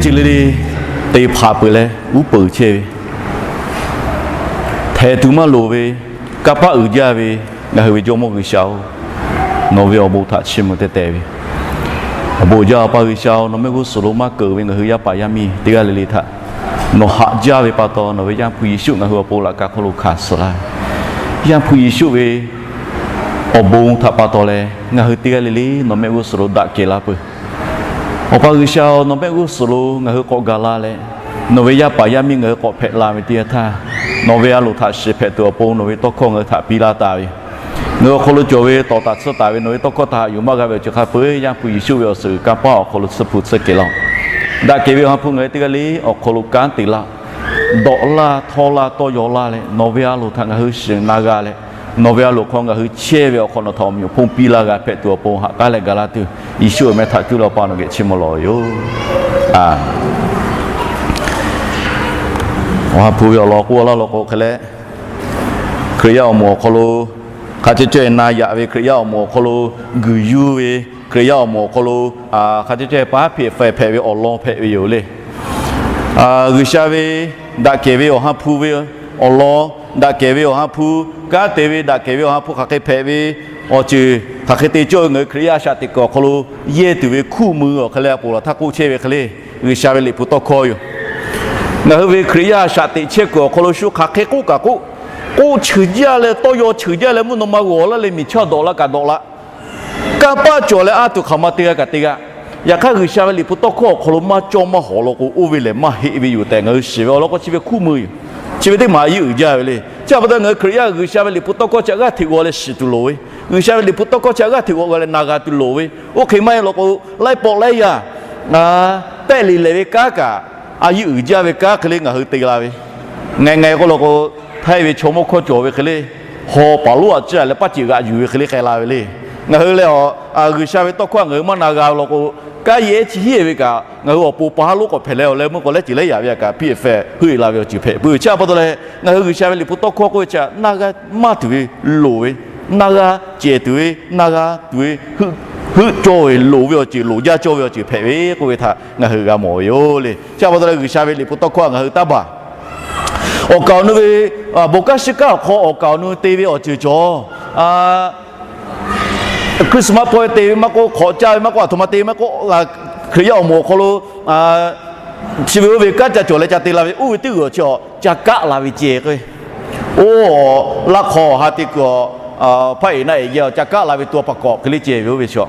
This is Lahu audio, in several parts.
Chi le le te hpanˍ peuˬ leh uˉ peunˍ chehˇ ve, htehꞈ tuˬ maˇ loˍ ve, kanˇ paˆ uiˍ jaˇ ve, ngaˬ hui ve Jawˇmawˇ G'uiˬsha-oˬ, nawˬ ve awˬ bon htaꞈ chiˇ mvuh teˇ teh ve awˬ bon jaˇ. Awˬ pa G'uiˬsha-oˬ, nawˬ mehˆ g'uˇ suhˍ lo maˇ keunˍ ve ngaˬ hui yaˇ paˍ yaˇ miˇ teˇ g'aˇ le le htaꞈ nawˬ haꞈ jaˇ ve pa taw, nawˬ ve Yaˇ hpu Yeˍsuˆ ngaˬ hui awˬ pon laꞈ ka hk'oˆ lo hkanˍ suh laˇ ve, Yaˇ hpu Yeˍsuˆ ve awˬ bon htaꞈ pa taw leh ngaˬ hui teˇ g'aˇ le le nawˬ mehˆ g'uˇ suhˍ lo daꞈ kehˬ la peuˬ. Awˬ pa G'uiˬsha-oˬ, nawˬ mehˆ g'uˇ suhˍ lo ngaˬ hui k'awꞈ gaˬ la leh, nawˬ ve yaˇ paˍ yaˇ miˇ ngaˬ hui k'awꞈ hpehꞈ la ve teˇ yanˇ htaˇ, nawˬ ve a loˍ htaꞈ shiˍ hpehꞈ tuˬ awˬ pon nawˬ ve tawˇ hkawˇ ngaˬ hui htaꞈ piˇ laˇ taˍ ve, ngaˬ hui awˬ hk'aw lo cawˬ ve tawˍ taˍ tsuhˇ taˍ ve nawˬ ve tawˇ hkawˇ htaꞈ haꞈ yuˬ maˇ g'a ve awˬ ceuˬ hk'a peu-eˬ Yaˇ hpu Yeˍsuˆ ve awˬ suhˍ kanˇ paˆ awˬ hk'aw lo tsuhˇ hpu tsuhˇ kehˬ laˇ-oˬ. Daꞈ kehˬ ve awˬ ha hpu ngaˬ hui teˇ g'aˇ le awˬ hk'aw lo kanˉ te laˇ, dawꞈ laˇ htawˇ laˇ tawˇ yaw laˇ leh, nawˬ ve a loˍ htaꞈ ngaˬ hui shiˍ na g'a leh, nawˬ ve a loˍ hk'aw ngaˬ hui chehˇ ve awˬ hk'aw nawˬ htaꞈ awˬ meh awˬ hponˇ piˇ laˇ g'a hpehꞈ tuˬ awˬ pon haꞈ k'aˉ leh gaˬ laˇ tuˬ, Yeˍsuˆ ve meh htaꞈ cuˇ leh Awˬ pa nawˬ geh chiˇ mvuh lawˬ ve yoˬ. Awˬ ha hpu ve awˬ lawn k'oˆ laˇ law k'o hk'e leh, Hkriꞈ yaˇ awˬ moˍ awˬ hk'aw lo hk'a ceh ceh na yaꞈ ve, Hkriꞈ yaˇ awˬ moˍ awˬ hk'aw lo guiˬ yuˇ ve, Hkriꞈ yaˇ awˬ moˍ awˬ hk'aw lo hk'a ceh ceh paˉ hpeꞈ faiˍ hpehꞈ ve awˬ lawn hpehꞈ ve yoˬ le. G'uiˬsha ve daꞈ kehˬ ve awˬ ha hpu ve awˬ lawn, daꞈ kehˬ ve awˬ ha hpu, kanˉ te ve daꞈ kehˬ ve awˬ ha hpu hk'aˬ hk'e hpehꞈ ve awˬ ceuˬ hk'aˬ hk'e te cawˇ ve ngaˬ hui Hkriꞈ yaˇ shaꞈ teꞈ kuiˬ awˬ hk'aw lo yehˇ tuˬ ve hkuˇ mui awˬ hk'e leh a poˍ laˬ htaˇ k'oˆ chehˇ ve hk'e le, G'uiˬsha ve Liꞈ hpu tawˇ hkawˇ yoˬ. Ngaˬ hui ve Hkriꞈ yaˇ shaꞈ teꞈ chehˇ kuiˬ awˬ hk'aw lo shu hk'aˬ hk'e k'oˆ kaꞈ k'oˆ, k'oˆ cheuˬ jaˇ leh tawˇ yaw cheuˬ jaˇ leh mvuhˇ naw ma g'awˬ laˇ leh miˬ chaˇ dawꞈ la kaꞈ dawꞈ la, kanˇ paˆ cawˬ leh a tuˬ hk'aˬ ma teˇ g'aˇ kaꞈ teˇ g'aˇ. Yaꞈ hk'aˇ G'uiˬsha ve Liꞈ hpu tawˇ hkawˇ awˬ hk'aw lo maˇ cawˇ maˇ hawˍ law k'o, oˇ ve lehˬ maˇ heˆ ve yoˬ tehꞈ ngaˬ hui shiˍ ve awˬ lawn k'o, chi ve hkuˇ mui yoˬ. Chi ve teˇ maˬ a yeˇ uiˍ jaˇ ve le. Chi pa taw ngaˬ hui Hkriꞈ yaˇ G'uiˬsha ve Liꞈ hpu tawˇ hkawˇ chi a g'aˇ hteꞈ g'aw leh shiˍ tuˬ loˍ ve, G'uiˬsha ve Liꞈ hpu tawˇ hkawˇ chi a g'aˇ hteꞈ g'aw leh na g'a tuˬ loˍ ve, oˇ hk'e maˇ heˆ law k'o, laiˉ pawˆ laiˉ yaˇ pehˆ liꞈ lehˍ ve kanˉ kaꞈ, a yeˇ uiˍ jaˇ ve kanˉ hk'e le ngaˬ hui te la ve. Ngaˬ ngaˬ k'oˆ law k'o, Htaiˇ ve chaw mawˇ hkawˇ cawˬ ve hk'e le, haw paˍ lonˉ a ciˉ a leh paˆ ceˬ g'aꞈ yuˬ ve hk'e le k'ai la ve le. Ngaˬ hui lehˬ, G'uiˬsha ve tawˇ hkawˇ ngaˬ hui maˇ na g'a ve law k'o, kanˉ yehˇ chi hiˉ ve kaꞈ ngaˬ hui awˬ pon pa haˉ lonˉ k'awꞈ hpehꞈ leh awˬ leh meuˇ k'awꞈ lehˉ ceˬ lehˉ yaꞈ ve a kaꞈ piˇ fehˍ heuˆ e la ve awˬ ceuˬ hpehꞈ peuˬ. Chi pa taw leh ngaˬ hui G'uiˬsha ve Liꞈ hpu tawˇ hkawˇ k'oˆ ve chi na g'a maˇ tuˬ ve loˍ ve, na g'a cehˬ tuˬ ve, na g'a tuˬ ve heuˆ cawˇ ve loˍ ve awˬ ceuˬ, loˍ jaˇ cawˇ ve awˬ ceuˬ hpehꞈ ve k'oˆ ve htaꞈ ngaˬ hui g'a mawˬ ve yoˬ le. Chi pa taw leh G'uiˬsha ve Liꞈ hpu tawˇ hkawˇ ngaˬ hui taˇ baˬ. Awˬ kaˍ awˬ nu ve bon kanˉ shiˉ kanˉ awˬ hk'aw awˬ kaˍ awˬ nu te ve awˬ ceuˬ cawˬ. Christmas pawehˇ te ve maˇ k'oˆ, hk'awꞈ caˇ ve maˇ k'oˆ, a htoꞈ ma te ve maˇ k'oˆ, Hkriꞈ yaˇ awˬ moˍ awˬ hk'aw lo chi ve oˇ ve kanˉ ca cawˬ leh ca te la ve, oˇ ve teˇ g'uiˬ awˬ chi a ca kaˆ la ve ceh k'o, oˇ laˇ hk'aw ha te kuiˬ a, hpaˆ eˍ naˆ eˍ geh ca kaˆ la ve to pa kawꞈ hk'e le ceh ve oˇ ve chi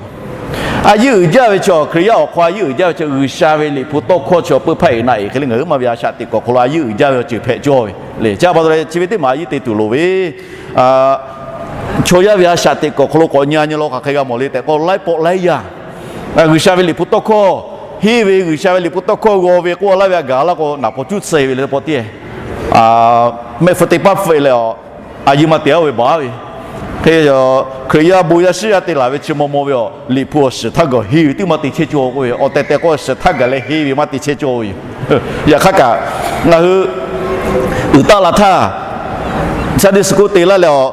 a yeˇ uiˍ jaˇ ve chi a, Hkriꞈ yaˇ awˬ hk'aw a yeˇ uiˍ jaˇ ve chi G'uiˬsha ve Liꞈ hpu tawˇ hkawˇ chi a peuˬ hpaˆ eˍ naˆ eˍ hk'e le ngaˬ hui ma ve a shaꞈ teꞈ kuiˬ awˬ hk'aw lo a yeˇ uiˍ jaˇ ve awˬ ceuˬ hpehꞈ cawˇ ve le. Chi pa taw leh chi ve teˇ maˬ a yeˇ te tuˬ loˍ ve chaw yaˇ ve a shaꞈ teꞈ kuiˬ awˬ hk'aw lo k'awꞈ nyi a nyi law hk'aˬ hk'e g'a mawˬ le tehꞈ k'o, laiˉ pawˆ laiˉ yaˇ G'uiˬsha ve Liꞈ hpu tawˇ hkawˇ, henˇ ve G'uiˬsha ve Liꞈ hpu tawˇ hkawˇ g'aw ve k'oˆ laˇ ve a gaˬ laˇ k'o, naˍ paw cuˇ tcuh ve le pawˆ teˇ mehˆ hpu te paˇ hpfuhˆ leh a, a yeˇ maˇ te a oˇ ve baˬ ve hk'e, Hkriꞈ yaˇ bon yaˇ shiˉ yaˇ te laˬ ve chi maw maw ve a, Liꞈ hpu awˬ shiˍ htaˇ gaˬ henˇ ve teˇ maˇ te chehˇ cawˇ k'oˆ ve, awˬ tehˬ tehˬ k'o shiˍ htaˇ gaˬ leh henˇ ve maˇ te chehˇ cawˇ ve yoˬ. Yaꞈ hk'aˇ kaꞈ ngaˬ hui uiˍ taˆ la htaˇ, Sunday school te laˇ leh a,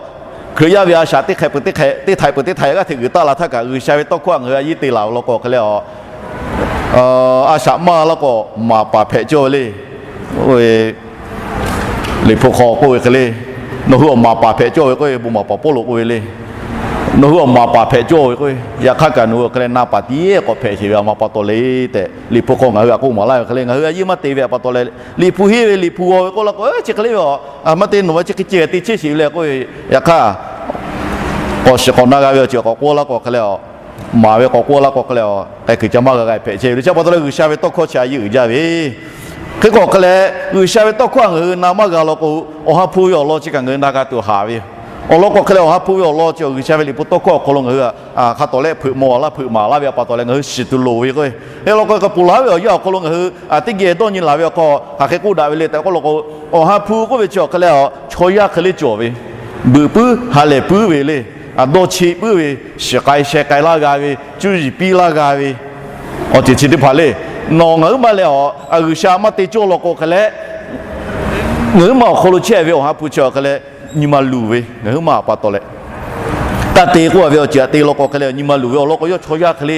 Hkriꞈ yaˇ ve a shaꞈ teˇ hk'e peuˬ teˇ hk'e, teˇ htaiꞈ peuˬ teˇ htaiꞈ g'aˇ hteꞈ uiˍ taˆ la htaˇ kaꞈ, G'uiˬsha ve tawˇ hkawˇ ngaˬ hui a yeˇ te laˬ ve law k'o hk'e le a, a shaꞈ maˇ laˇ k'o maˍ paˍ hpehꞈ cawˇ ve le. Liꞈ hpu hk'aw k'oˆ ve hk'e le, nawˬ hui awˬ maˍ paˍ hpehꞈ cawˇ ve k'oˆ ve, bon maˍ paˍ Pawˇluꞈ k'oˆ ve le. Nawˬ hui awˬ maˍ paˍ hpehꞈ cawˇ ve k'oˆ ve, yaꞈ hk'aˇ kaꞈ nawˬ hui awˬ hk'e leh na paˍ tiˉ k'awꞈ hpehꞈ sheˍ ve a ma pa taw le tehꞈ, Liꞈ hpu hk'aw ngaˬ hui a k'oˆ maˍ laˇ ve hk'e le, ngaˬ hui a yeˇ maˇ te ve a pa taw leh, Liꞈ hpu henˇ ve Liꞈ hpu g'aw ve k'oˆ laˇ k'o, chi hk'e le ve a, maˇ te nawˬ ma chi hk'e ceh te chehˇ sheˍ ve le k'oˆ ve, yaꞈ hk'aˇ k'awꞈ shiˍ k'awꞈ na g'a ve awˬ ceuˬ k'awꞈ k'oˆ laˇ k'o hk'e le a, maˍ ve k'awꞈ k'oˆ laˇ k'o hk'e le a, k'ai kuiˬ ca maˇ g'a g'a hpehꞈ chehˇ ve le. Chi pa taw leh G'uiˬsha ve tawˇ hkawˇ chi a yeˇ uiˍ jaˇ ve hk'e k'o hk'e leh, G'uiˬsha ve tawˇ hkawˇ a ngaˬ hui na maˇ g'a law k'o, awˬ ha hpu ve awˬ lawn chi kaꞈ ngaˬ hui na g'a tuˬ haˍ ve yoˬ. Awˬ lawn k'o hk'e leh awˬ ha hpu ve awˬ lawn chi G'uiˬsha ve Liꞈ hpu tawˇ hkawˇ awˬ hk'aw lo ngaˬ hui hk'a tawˍ leh hpeuꞈ maw laˇ hpeuꞈ maˍ laˇ ve a pa taw leh ngaˬ hui shiˍ tuˬ loˍ ve k'o, hk'e law k'o kaꞈ ponˬ laˬ ve awˬ yanˇ awˬ hk'aw lo ngaˬ hui teˇ geh dawˇ nyi laˬ ve awˬ hk'aw hk'aˬ hk'e k'oˆ daꞈ ve le tehꞈ k'oˆ law k'o, awˬ ha hpu k'oˆ ve chi awˬ hk'e leh a, chaw yaˇ hk'e le cawˬ ve, beuꞈ puiˉ ha lehˬ puiˉ ve le, dawˇ cheˆ puiˉ ve, shiˍ k'ai sheh k'ai laˇ g'a ve, cuˇ yiˍ piˇ laˇ g'a ve, awˬ ceuˬ chi teˇ hpaˍ le. Nawˬ ngaˬ huiˉ ma leh a, G'uiˬsha maˇ te cawˇ law k'o hk'e leh, ngaˬ huiˉ ma awˬ hk'aw lo chehˇ ve awˬ ha hpu chi awˬ hk'e leh nyi ma luˬ ve, ngaˬ huiˉ ma a pa taw leh, taˇ te k'oˆ a ve awˬ ceuˬ aꞈ te law k'o hk'e leh nyi ma luˬ ve awˬ lawn k'o, yawˇ chaw yaˇ hk'e le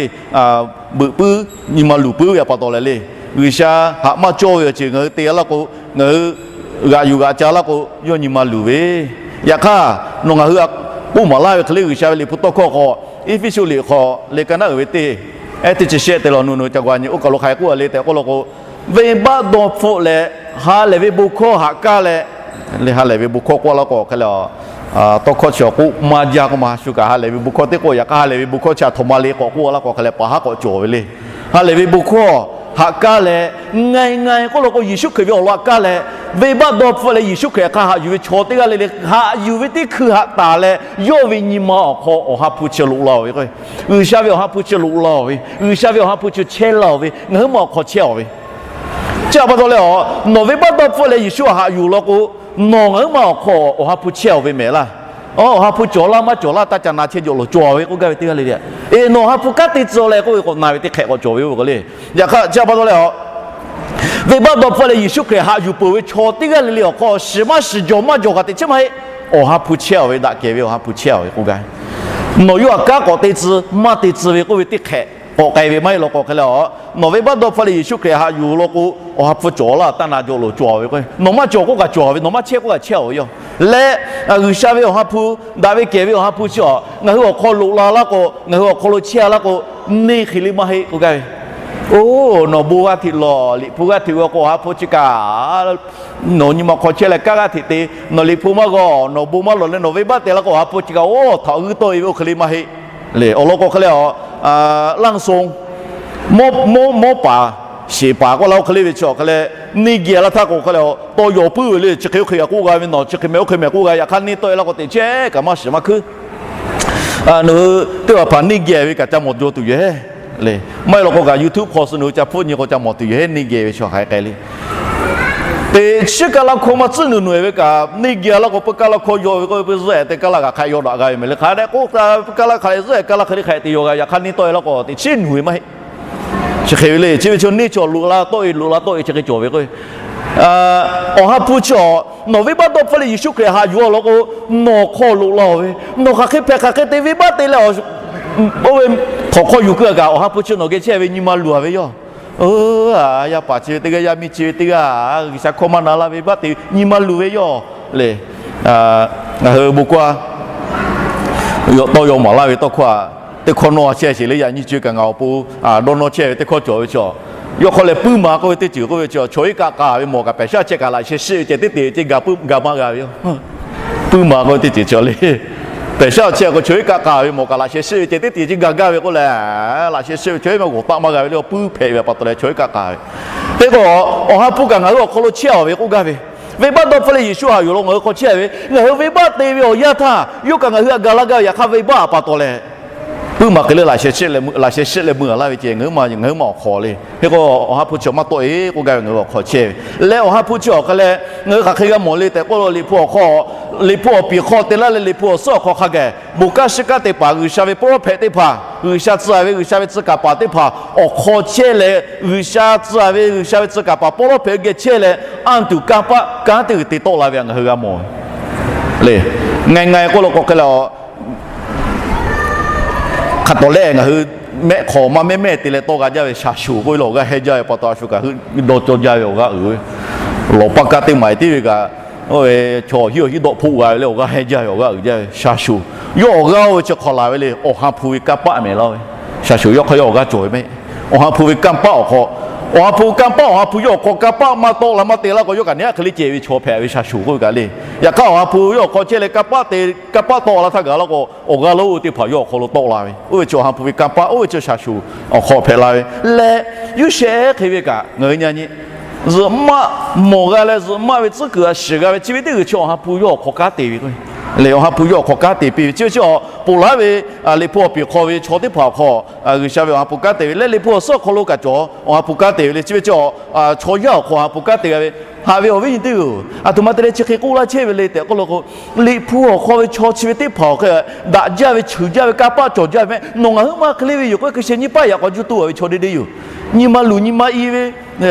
beuꞈ puiˉ nyi ma luˬ puiˉ ve a pa taw leh le. G'uiˬsha haꞈ maˇ cawˇ ve awˬ ceuˬ ngaˬ hui te laˇ k'o, ngaˬ hui g'aꞈ yuˬ g'aꞈ ca laˇ k'o, yawˇ nyi ma luˬ ve. Yaꞈ hk'aˇ, nawˬ ngaˬ hui k'oˆ maˍ laˇ ve hk'e le, G'uiˬsha ve Liꞈ hpu tawˇ hkawˇ hk'aw, Eˇfeˇsuꞈ liꞈ hk'aw le ka naˉ uiˍ ve teˇ, ehˉ teˇ chi shehˆ te lawˬ nu nu ca g'a nyi oˇ kaˬ lo hk'aˬ hk'e k'oˆ a le tehꞈ k'oˆ law k'o, venˇbaˆ dawˇ hpfuhˆ leh ha lehˬ ve bon hkawˇ haꞈ kaˇ leh, le ha lehˬ ve bon hkawˇ k'oˆ laˇ k'o hk'e le, tawˇ hkawˇ chi awˬ k'oˆ maˇ jaˇ k'oˆ ma shu kaꞈ ha lehˬ ve bon hkawˇ teˇ k'oˆ, yaꞈ hk'aˇ ha lehˬ ve bon hkawˇ chi a htoꞈ ma le k'awꞈ k'oˆ laˇ k'o hk'e le, paˍ haˉ k'awꞈ cawˬ ve le. Ha lehˬ ve bon hkawˇ haꞈ kaˇ leh, ngaˬ ngaˬ k'oˆ law k'o Yeˍsuˆ Hkriꞈ ve awˬ lawn haꞈ kaˇ leh, venˇbaˆ dawˇ hpfuhˆ leh Yeˍsuˆ Hkriꞈ hk'a haꞈ yuˬ ve chaw teˇ g'aˇ le le haꞈ yuˬ ve teˇ hkui haꞈ taˍ leh, yawˇ ve nyi ma awˬ hk'aw Awˬ ha hpu chi loꞈ la-oˬ ve k'o, G'uiˬsha ve Awˬ ha hpu chi loꞈ la-oˬ ve, G'uiˬsha ve Awˬ ha hpu chi chehˇ la-oˬ ve, ngaˬ huiˉ ma awˬ hk'aw chehˇ-oˬ ve. Chi htaꞈ pa taw leh a, nawˬ venˇbaˆ dawˇ hpfuhˆ leh Yeˍsuˆ htaꞈ haꞈ yuˬ law k'o, nawˬ ngaˬ huiˉ ma awˬ hk'aw Awˬ ha hpu chehˇ-oˬ ve mehˍ laˇ. Awˬ ha hpu cawˬ laˇ maˇ cawˬ laˇ taˇ ca na chehˇ jawˬ loˬ cawˬ ve k'oˆ gaˇ ve teˇ g'aˇ le le. Eˬ, nawˬ Awˬ ha hpu kanˉ te tcuh leh k'oˆ ve k'awꞈ na ve teˇ hk'ehꞈ k'awꞈ cawˬ ve oˇ ve k'o le. Yaꞈ hk'aˇ chi htaꞈ pa taw leh a, venˇbaˆ dawˇ hpfuhˆ leh Yeˍsuˆ Hkriꞈ haꞈ yuˬ peuˬ ve chaw teˇ g'aˇ le le awˬ hk'aw shiˍ maˇ shiˍ jawˬ maˇ jawˬ kaꞈ teꞈ chehˇ maˇ heˆ. Awˬ ha hpu chehˇ-oˬ ve, daꞈ kehˬ ve Awˬ ha hpu chehˇ-oˬ ve k'oˆ gaˇ. Nawˬ yawˇ htaꞈ kanˉ k'awꞈ te tcuh maˇ te tcuh ve k'oˆ ve teˇ hk'ehꞈ k'awꞈ k'ai ve maˇ heˆ law k'o hk'e le a, nawˬ venˇbaˆ dawˇ hpfuhˆ leh Yeˍsuˆ Hkriꞈ haꞈ yuˬ law k'o, Awˬ ha hpu cawˬ laˇ taˇ na jawˬ loˬ cawˬ ve k'o, nawˬ maˇ cawˬ k'oˆ kaꞈ cawˬ ve, nawˬ maˇ chehˇ k'oˆ kaꞈ chehˇ-oˬ ve yoˬ. Leh G'uiˬsha ve Awˬ ha hpu, daꞈ ve kehˬ ve Awˬ ha hpu chi a ngaˬ hui awˬ hk'aw loꞈ la laˇ k'o, ngaˬ hui awˬ hk'aw lo chehˇ laˇ k'o, neˇ hk'e le maˇ heˆ k'oˆ gaˇ ve. Oˇ, nawˬ bon g'aˇ hteꞈ lawˬ, Liꞈ hpu g'aˇ hteꞈ g'aw k'o Awˬ ha hpu chi kaꞈ nawˬ nyi ma hk'aw chehˇ leh kanˉ g'aˇ hteꞈ te, nawˬ Liꞈ hpu maˇ g'aw, nawˬ bon maˇ lawˬ leh nawˬ venˇbaˆ te laˇ k'o Awˬ ha hpu chi kaꞈ oˇ htaꞈ g'uiˇ tawˆ-e ve oˇ hk'e le maˇ heˆ. Le awˬ lawn k'o hk'e le a, ร่างทรง, mawˇ paˍ, sheˍ paˍ k'oˆ laˇ oˇ hk'e le ve chi awˬ hk'e leh, neˇ geh laˇ htaˇ k'o hk'e le a, tawˇ yaw puiˉ ve le, chi hk'e oˇ hk'e g'a k'oˆ g'a ve, nawˬ chi hk'e mehˍ oˇ hk'e mehˍ k'oˆ g'a, yaꞈ hk'aˇ neˇ tawˆ-e laˇ k'o teꞈ chehˇ kaꞈ maˇ shiˍ maˇ hkuiˉ. Nawˬ hui teˇ hpaˍ hpaˍ neˇ geh ve kaꞈ ca mawˬ jaw tuˬ yoˬ hehˉ. Le maˇ heˆ law k'o kaꞈ YouTube hk'aw suh nawˬ hui ca hpfuhˆ nyi k'o ca mawˬ tuˬ yoˬ hehˉ, neˇ geh ve chi hk'aˬ hk'e k'ai le. Teꞈ chiˉ kaˇ laˇ hkawˇ maˇ tcuhˉ nuˬ nuˬ-e ve kaꞈ, neˇ geh laˇ k'o peu kaˇ laˇ hkawˇ yaw ve k'oˆ ve, peu zuhˆ-e te kaˇ laˇ kaꞈ hk'a yaw daꞈ g'a ve mehˍ le. Hk'a dehꞈ k'oˆ ta peu kaˇ laˇ hk'a leh zuhˆ-e kaˇ laˇ hk'e le hk'a te yaw g'a, yaꞈ hk'aˇ neˇ tawˆ-e laˇ k'o teꞈ chiˉ nuˬ-e maˇ heˆ. Chi hk'e ve le, chi ve chaw neˇ chaw loꞈ la tawˆ-e, loꞈ la tawˆ-e chi hk'e cawˬ ve k'o, Awˬ ha hpu chi a, nawˬ venˇbaˆ dawˇ hpfuhˆ leh Yeˍsuˆ Hkriꞈ haꞈ yuˬ-a law k'o, nawˬ hk'aw loꞈ la-oˬ ve, nawˬ hk'aˬ hk'e hpehꞈ hk'aˬ hk'e te venˇbaˆ te leh, oˇ ve htawnˍ hk'aw yuˬ keu-a kaꞈ Awˬ ha hpu chi nawˬ geh chehˇ ve nyi ma luˬ-a ve yoˬ. Yaˇ paˍ chi ve teˇ g'aˇ, yaˇ miˇ chi ve teˇ g'aˇ, G'uiˬsha hkawˇ maˇ na laˇ ve venˇbaˆ te nyi ma luˬ ve yoˬ le. Ngaˬ hui bon kaˇ, tawˇ yaw maˍ laˇ ve tawˇ hkawˇ a, teˇ hkawˇ nawˇ chehˇ sheˍ le, yaꞈ nyi co kaꞈ ngaˬ awˬ pon dawˇ nawˇ chehˇ ve teˇ hkawˇ cawˬ ve chi a, yawˇ hk'aw leh puiˉ ma k'oˆ ve teˇ ceuˬ k'oˆ ve chi a, chaw iˉ kaˆ k'a ve mawˬ kaꞈ, pehˬ shaˉ chehˇ kaꞈ laꞈ sheh shiˆ ve ceh teˇ te ceh ga puiˉ ga maˇ g'a ve yoˬ. Puiˉ ma k'oˆ ve teˇ ceuˬ chi a le, pehˬ shaˉ chehˇ k'o chaw iˉ kaˆ k'a ve mawˬ kaꞈ laꞈ sheh shiˆ ve ceh teˇ te ceh ga gaˇ ve k'oˆ leh, laꞈ sheh shiˆ ve chaw iˉ maˇ g'awˬ taˆ maˇ g'a ve le, puiˉ hpehꞈ ve pa taw leh chaw iˉ kaˆ k'a ve. Teˇ k'o, Awˬ ha hpu kaꞈ ngaˬ hui awˬ hk'aw lo chehˇ-a ve k'oˆ gaˇ ve, venˇbaˆ dawˇ hpfuhˆ leh Yeˍsuˆ haꞈ yuˬ law ngaˬ hui hk'aw chehˇ ve, ngaˬ hui venˇbaˆ te ve awˬ yanˇ htaˇ yawˇ kaꞈ ngaˬ hui htaꞈ ga laˇ gaˇ ve, yaꞈ hk'aˇ venˇbaˆ pa taw leh puiˉ ma hk'e le, laꞈ sheh shiˆ leh mui-a laˇ ve ceh ngaˬ hui ma, ngaˬ hui ma awˬ hk'aw le. Hk'e k'o, Awˬ ha hpu chi maˇ tawˆ-e k'oˆ gaˇ ve ngaˬ hui awˬ hk'aw chehˇ ve leh, Awˬ ha hpu chi awˬ hk'e leh ngaˬ hui hk'aˬ hk'e g'a mawˬ le tehꞈ k'oˆ lo, Liꞈ hpu awˬ hk'aw, Liꞈ hpu awˬ piˍ hk'aw te laˇ leh Liꞈ hpu awˬ suhˉ awˬ hk'aw hk'a gaˬ bon kanˇ shiˍ kanˇ te paˍ, G'uiˬsha ve pawˇ lawˇ hpehꞈ teˇ hpaˍ, G'uiˬsha tcuh-a ve G'uiˬsha ve tcuh kaˍ paˍ teˇ hpaˍ awˬ hk'aw chehˇ leh, G'uiˬsha tcuh-a ve G'uiˬsha ve tcuh kaˍ paˍ pawˇ lawˇ hpehꞈ geh chehˇ leh, anˇ tuˬ kanˇ paˆ kanˉ teˇ g'uiˬ te tawˆ la ve ngaˬ hui g'a mawˬ le. Ngaˬ ngaˬ k'oˆ lo k'o hk'e le a, hk'a tawˍ lehˆ ngaˬ hui mehˆ hk'awꞈ maˇ mehˆ mehˆ te leh tawˆ g'a jaˇ ve shaˍ shuˍ k'oˆ ve lawˬ g'aˇ hehnˇ jaˇ ve pa taw, a shu kaꞈ hui dawˇ cawˇ jaˇ ve awˬ g'aˇ uiˍ ve, lawˬ paˇ kaˇ teˇ maˬ tiˉ ve kaꞈ, oˇ ve chaw hiˉ awˬ hiˉ dawˆ hpoˆ g'a ve le, awˬ g'aˇ hehnˇ jaˇ ve awˬ g'aˇ uiˍ jaˇ ve shaˍ shuˍ. Yawˇ awˬ g'aˇ oˇ ve chi hk'aw laˬ ve le, Awˬ ha hpu ve kanˇ paˆ mehˍ laˇ ve. Shaˍ shuˍ yawˇ hk'aˇ yawˇ awˬ g'aˇ cawˬ ve mehˆ. Awˬ ha hpu ve kanˇ paˆ awˬ hk'aw, Awˬ ha hpu kanˇ paˆ, Awˬ ha hpu yawˇ awˬ hk'aw kanˇ paˆ maˇ tawˆ la maˇ te laˇ k'o, yawˇ kaꞈ neˇ aˉ hk'e le ceh ve chaw hpehꞈ ve shaˍ shuˍ k'oˆ ve kaꞈ le. Yaꞈ hk'aˇ Awˬ ha hpu yawˇ awˬ hk'aw chehˇ leh kanˇ paˆ te, kanˇ paˆ tawˆ la htaˇ gaˬ laˇ k'o, awˬ g'aˇ lonˉ oˇ teˇ hpaˍ yawˇ awˬ hk'aw lo tawˆ la ve, oˇ ve chi Awˬ ha hpu ve kanˇ paˆ, oˇ ve chi shaˍ shuˍ awˬ hk'aw hpehꞈ la ve leh, yuˇ shehˆ hk'e ve kaꞈ ngaˬ hui nyi nyi zuhꞈ maˆ mawˬ g'a leh zuhꞈ maˆ ve tcuhˉ kuiˬ a shiˍ g'a ve chi ve teˇ g'uiˬ chi Awˬ ha hpu yawˇ awˬ hk'aw kanˉ te ve k'o, lehˬ Awˬ ha hpu yawˇ awˬ hk'aw kanˉ te piˇ ve chi ve chi a, ponˬ laˉ ve Liꞈ hpu awˬ piˍ hk'aw ve chaw teˇ hpaˍ awˬ hk'aw G'uiˬsha ve Awˬ ha hpu kanˉ te ve leh, Liꞈ hpu awˬ suhˉ awˬ hk'aw lo kaꞈ cawˬ Awˬ ha hpu kanˉ te ve le. Chi ve chi a, chaw yaˇ awˬ hk'aw Awˬ ha hpu kanˉ te g'a ve, haꞈ ve awˬ viˉ nyi teˇ g'uiˬ, aˬ htoꞈ ma te leh chi hk'e k'oˆ laˇ chehˇ ve le tehꞈ k'oˆ lo k'o, Liꞈ hpu awˬ hk'aw ve chaw chi ve teˇ hpaˍ awˬ hk'e daꞈ jaˇ ve, cheuˬ jaˇ ve, kanˇ paˆ cawˬ jaˇ ve mehˆ. Nawˬ ngaˬ hui maˇ hk'e le ve yoˬ k'o, hkui sheh nyiˇ paˆ yaꞈ k'aw juˇ tuˬ a ve chaw deˇ deˇ yoˬ. Nyi ma luˬ nyi ma i ve,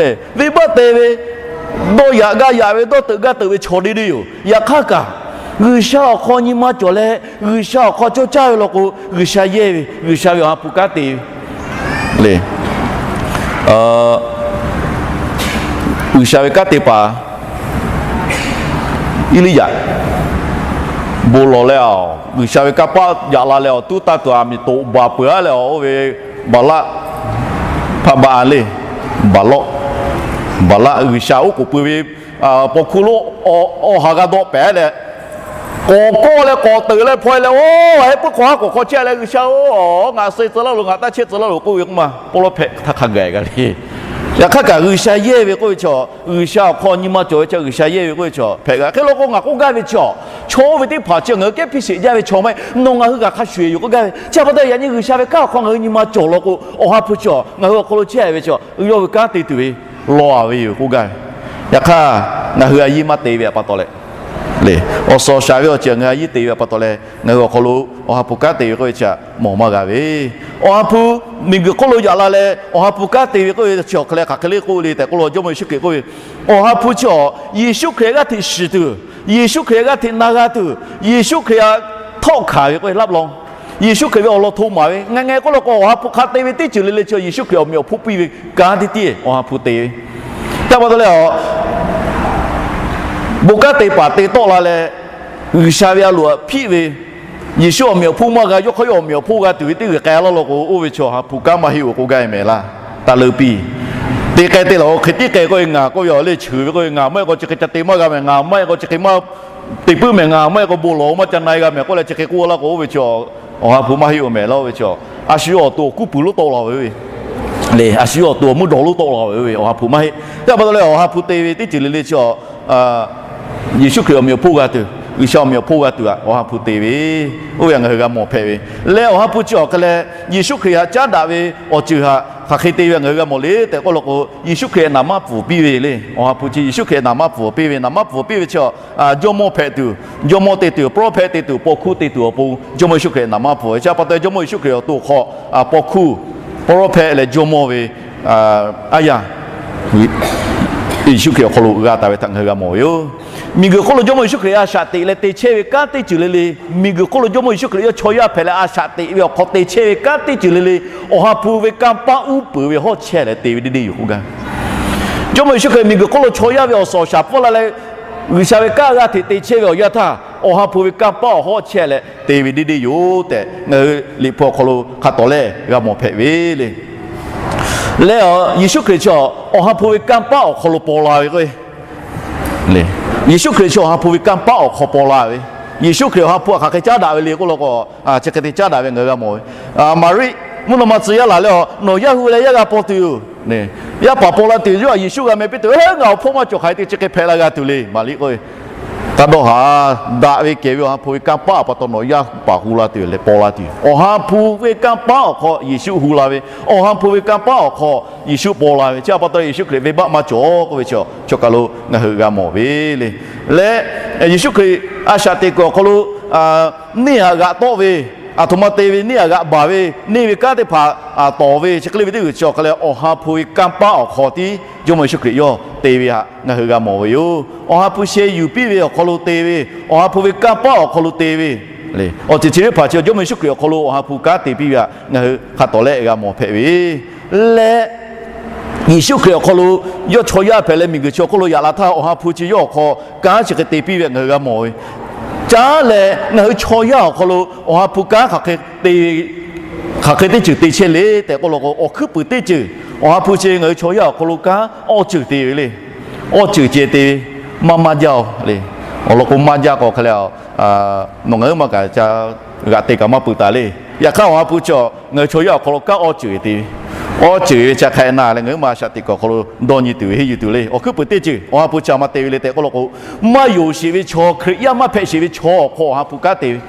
venˇbaˆ te ve, dawˇ yaꞈ g'aˇ yaꞈ ve, dawˇ teuꞈ g'aˇ teuꞈ ve chaw deˇ deˇ yoˬ. Yaꞈ hk'aˇ kaꞈ, G'uiˬsha awˬ hk'aw nyi ma cawˬ leh G'uiˬsha awˬ hk'aw cawˇ caˇ ve law k'o, G'uiˬsha yehˇ ve, G'uiˬsha ve Awˬ ha hpu kanˉ te ve le. G'uiˬsha ve kanˉ te paˍ Eˇliˇyaꞈ bon lawˬ leh, G'uiˬsha ve kanˇ paˆ yaꞈ la leh, awˬ tuˉ tanˇ tuˬ aˬ miˍ toꞈ baˬ peuˬ-a leh, oˇ ve Baˍlaˆ hpaˆ baˆ-a le, Baˍlawˆ, Baˍlaˆ G'uiˬsha oˉ k'oˍ pui ve paw hkuˇ lonˉ awˬ ha g'a dawˆ pehˍ leh, k'awꞈ kawˆ leh k'awꞈ teuꞈ leh hpaw-e leh, oˇ, heh puiˉ hk'awꞈ haˉ k'awꞈ hk'aw chehˇ leh, G'uiˬsha-oˬ, ngaˬ suh tcuh laˇ loˬ, ngaˬ taˇ chehˇ tcuh laˇ loˬ k'oˆ ve k'oˆ ma, pawˇ lawˉ hpehꞈ htaˇ hk'a gaˬ gaˬ le. Yaꞈ hk'aˇ kaꞈ G'uiˬsha yehˇ ve k'oˆ ve chaw, G'uiˬsha awˬ hk'aw nyi ma cawˬ ve chaw G'uiˬsha yehˇ ve k'oˆ ve chaw hpehꞈ g'a. Hk'e law k'o, ngaˬ k'oˆ gaˇ ve chaw, chaw oˇ ve teˇ hpaˍ chi ngaˬ hui kehˉ hpiˇ sheˍ jaˇ ve chaw maˇ heˆ. Nawˬ ngaˬ hui g'a hk'a shuˍ yoˬ k'oˆ gaˇ ve. Chi pa taw yaꞈ nyi G'uiˬsha ve kanˉ awˬ hk'aw ngaˬ hui nyi ma cawˬ law k'o, Awˬ ha hpu chi ngaˬ hui awˬ hk'aw lo chehˇ ve chaw yawˇ ve kanˉ te tuˬ ve law-a ve yoˬ k'oˆ gaˇ ve. Yaꞈ hk'aˇ, ngaˬ hui a yiˇ maˇ te ve pa taw leh, le, awˬ suhˍ awˬ shaˍ ve awˬ ceuˬ ngaˬ hui a yiˇ te ve pa taw leh, ngaˬ hui awˬ hk'aw lo Awˬ ha hpu kanˉ te ve k'oˆ ve chi mawˬ maˇ g'a ve. Awˬ ha hpu miˬguiˬ hk'oˆ lo yaꞈ la leh Awˬ ha hpu kanˉ te ve k'oˆ ve chi awˬ hk'e leh hk'aˬ hk'e le k'oˆ le tehꞈ k'oˆ lo, Jawˇmawˇ Yeˍsuˆ Hkriꞈ k'oˆ ve, Awˬ ha hpu chi awˬ Yeˍsuˆ Hkriꞈ g'aˇ hteꞈ shiˍ tuˬ, Yeˍsuˆ Hkriꞈ g'aˇ hteꞈ na g'a tuˬ, Yeˍsuˆ Hkriꞈ htaꞈ htawˆ hkanˍ ve k'oˆ ve laˇ law, Yeˍsuˆ Hkriꞈ ve awˬ lawn hto maˍ ve, ngaˬ ngaˬ k'oˆ law k'o, Awˬ ha hpu hk'a te ve teˇ ceuˬ le le chi Yeˍsuˆ Hkriꞈ awˬ meꞈ awˬ hponˇ piˇ ve kanˉ tiˉ tiˉ Awˬ ha hpu te ve. Chi pa taw leh, bon kanˉ te paˍ te tawˆ la leh, G'uiˬsha ve a loꞈ hpiˆ ve, Yeˍsuˆ awˬ meꞈ awˬ hponˇ maˇ g'a, yawˇ hk'aˇ yawˇ awˬ meꞈ awˬ hponˇ g'a tuˬ ve teˇ g'uiˬ k'ai laˇ law k'o, oˇ ve chi Awˬ ha hpu kanˉ maˇ heˆ-oˬ k'oˆ gaˇ ve mehˍ laˇ. Taˇ leuˉ piˇ. Te k'ai te laˬ-oˬ, hk'e tiˉ k'ai k'oˆ ve ngaˬ k'oˆ ve awˬ lehˬ cheuˬ ve k'oˆ ve ngaˬ maˇ heˆ k'o chi hk'e ca te maˇ g'a mehˍ, ngaˬ maˇ heˆ k'o chi hk'e maˇ te puiˉ mehˍ, ngaˬ maˇ heˆ k'o bon lawˬ-oˬ maˇ ca na-e g'a mehˍ k'oˆ leh chi hk'e k'oˆ laˇ k'o, oˇ ve chi Awˬ ha hpu maˇ heˆ-oˬ mehˍ laˇ. Oˇ ve chi a shu yawˇ awˬ to awˬ kuˉ puiˍ lonˉ tawˆ la ve le, a shu yawˇ awˬ to awˬ mvuhˇ dawˬ lonˉ tawˆ la ve, Awˬ ha hpu maˇ heˆ. Chi pa taw leh Awˬ ha hpu te ve teˇ ceuˬ le le chi Yeˍsuˆ Hkriꞈ awˬ meꞈ awˬ hponˇ g'a tuˬ, G'uiˬsha awˬ meꞈ awˬ hponˇ g'a tuˬ aꞈ Awˬ ha hpu te ve, oˇ ve htaꞈ ngaˬ hui g'a mawˬ hpehꞈ ve. Leh Awˬ ha hpu chi awˬ hk'e leh Yeˍsuˆ Hkriꞈ htaꞈ caˉ daꞈ ve awˬ ceuˬ htaꞈ hk'aˬ hk'e te ve ngaˬ hui g'a mawˬ le tehꞈ k'oˆ law k'o, Yeˍsuˆ Hkriꞈ naˍ manˇ pfuhˍ piˇ ve le. Awˬ ha hpu chi Yeˍsuˆ Hkriꞈ naˍ manˇ pfuhˍ piˇ ve, naˍ manˇ pfuhˍ piˇ ve chi, jawˇmawˇ hpehꞈ tuˬ, jawˇmawˇ te tuˬ, pawˇ lawˉ hpehꞈ te tuˬ, paw hkuˇ te tuˬ awˬ pon Jawˇmawˇ Yeˍsuˆ Hkriꞈ naˍ manˇ pfuhˍ ve. Chi pa taw Jawˇmawˇ Yeˍsuˆ Hkriꞈ awˬ to awˬ hk'aw paw hkuˇ, pawˇ lawˉ hpehꞈ leh jawˇmawˇ ve aˉ yanˇ Yeˍsuˆ Hkriꞈ awˬ hk'aw lo g'a taˍ ve htaꞈ ngaˬ hui g'a mawˬ ve yoˬ. Miˬguiˬ hk'oˆ lo Jawˇmawˇ Yeˍsuˆ Hkriꞈ a shaꞈ teꞈ leh te chehˇ ve kanˉ teˇ ceuˬ le le, miˬguiˬ hk'oˆ lo Jawˇmawˇ Yeˍsuˆ Hkriꞈ yawˇ chaw yaˇ hpehꞈ leh a shaꞈ teꞈ ve awˬ hk'aw te chehˇ ve kanˉ teˇ ceuˬ le le, Awˬ ha hpu ve kanˇ paˆ uˉ peunˍ ve hawˉ chehˇ leh te ve deˇ deˇ yoˬ k'oˆ gaˇ. Jawˇmawˇ Yeˍsuˆ Hkriꞈ miˬguiˬ hk'oˆ lo chaw yaˇ ve awˬ suhˍ awˬ shaˍ pfuhˇ la leh, G'uiˬsha ve kanˉ g'a hteꞈ te chehˇ ve awˬ yanˇ htaˇ, Awˬ ha hpu ve kanˇ paˆ awˬ hawˉ chehˇ leh te ve deˇ deˇ yoˬ tehꞈ ngaˬ hui Liꞈ hpu awˬ hk'aw lo hk'a tawˍ lehˬ g'a mawˬ hpehꞈ ve le. Leh Yeˍsuˆ Hkriꞈ chi Awˬ ha hpu ve kanˇ paˆ awˬ hk'aw lo paw la ve k'o, Yeˍsuˆ Hkriꞈ chi Awˬ ha hpu ve kanˇ paˆ awˬ hk'aw paw la ve. Yeˍsuˆ Hkriꞈ Awˬ ha hpu htaꞈ hk'aˬ hk'e caˉ daꞈ ve le k'oˆ law k'o, chi hk'e te caˉ daꞈ ve ngaˬ hui g'a mawˬ ve. Maˍriˆ mvuhˇ naw ma tcuh yaˇ laˬ leh, nawˬ yaˇ hui leh yaˇ g'a paw tuˬ yoˬ. Yaˇ paˍ paw la tuˬ yoˬ, Yeˍsuˆ g'a meh piˇ tuˬ, ngaˬ awˬ hpawˇ maˇ cawˬ hk'aˬ hk'e te chi hk'e hpehꞈ la g'a tuˬ le. Maˍriˆ k'oˆ ve, taˇ dawˇ haˍ, daꞈ ve kehˬ ve Awˬ ha hpu ve kanˇ paˆ awˬ pa taw nawˬ yaˇ paˍ hu la tuˬ leh paw la tuˬ yoˬ. Awˬ ha hpu ve kanˇ paˆ awˬ hk'aw Yeˍsuˆ hu la ve, Awˬ ha hpu ve kanˇ paˆ awˬ hk'aw Yeˍsuˆ paw la ve. Chi pa taw Yeˍsuˆ Hkriꞈ venˇbaˆ maˇ cawˬ k'oˆ ve chi, chaw kaˬ lo ngaˬ hui g'a mawˬ ve le. Leh Yeˍsuˆ Hkriꞈ a shaꞈ teꞈ kuiˬ awˬ hk'aw lo neˇ htaꞈ g'aꞈ tawˆ ve, aˬ htoꞈ ma te ve, neˇ htaꞈ g'aꞈ baˬ ve, neˇ ve kanˉ teˇ hpaˍ tawˍ ve, chi hk'e le ve teˇ g'uiˬ chi awˬ hk'e leh Awˬ ha hpu ve kanˇ paˆ awˬ hk'aw tiˉ Jawˇmawˇ Yeˍsuˆ Hkriꞈ yawˇ te ve htaꞈ ngaˬ hui g'a mawˬ ve yoˬ. Awˬ ha hpu sheh yuˬ piˇ ve awˬ hk'aw lo te ve, Awˬ ha hpu ve kanˇ paˆ awˬ hk'aw lo te ve, awˬ ceuˬ chi teˇ hpaˍ chi Jawˇmawˇ Yeˍsuˆ Hkriꞈ awˬ hk'aw lo Awˬ ha hpu kanˉ te piˇ ve htaꞈ ngaˬ hui hk'a tawˍ lehˬ g'a mawˬ hpehꞈ ve. Leh Yeˍsuˆ Hkriꞈ awˬ hk'aw lo yawˇ chaw yaˇ hpehꞈ leh miˬguiˬ chi awˬ hk'oˆ lo yaꞈ la htaˇ, Awˬ ha hpu chi yawˇ awˬ hk'aw kanˉ chi hk'e te piˇ ve htaꞈ ngaˬ hui g'a mawˬ ve. Caˉ leh ngaˬ hui chaw yaˇ awˬ hk'aw lo Awˬ ha hpu kanˉ hk'aˬ hk'e teˇ ceuˬ te chehˇ le tehꞈ k'oˆ law k'o, awˬ hkuiˉ puiˍ teˇ ceuˬ Awˬ ha hpu chi ngaˬ hui chaw yaˇ awˬ hk'aw lo kanˉ awˇ ceuˬ te ve le. Awˇ ceuˬ ceh te ve, maˇ maˇ jaˇ-oˬ le. Awˬ lawn k'o, maˇ jaˇ k'o hk'e leh, nawˬ ngaˬ hui maˇ kaꞈ ca g'aꞈ te kaꞈ maˇ peuˬ taˍ le. Yaꞈ hk'aˇ Awˬ ha hpu chi ngaˬ hui chaw yaˇ awˬ hk'aw lo kanˉ awˇ ceuˬ te ve, awˇ ceuˬ ve chi hk'e na leh ngaˬ hui maˇ shaꞈ teꞈ kuiˬ awˬ hk'aw lo dawˇ nyi tuˬ ve henˇ yuˬ tuˬ le. Awˬ hkuiˉ puiˍ teˇ ceuˬ Awˬ ha hpu chi a ma te ve le tehꞈ k'oˆ law k'o, maˇ yonˍ sheˍ ve chaw, Hkriꞈ yaˇ maˇ hpehꞈ sheˍ ve chaw awˬ hk'aw Awˬ ha hpu kanˉ te ve,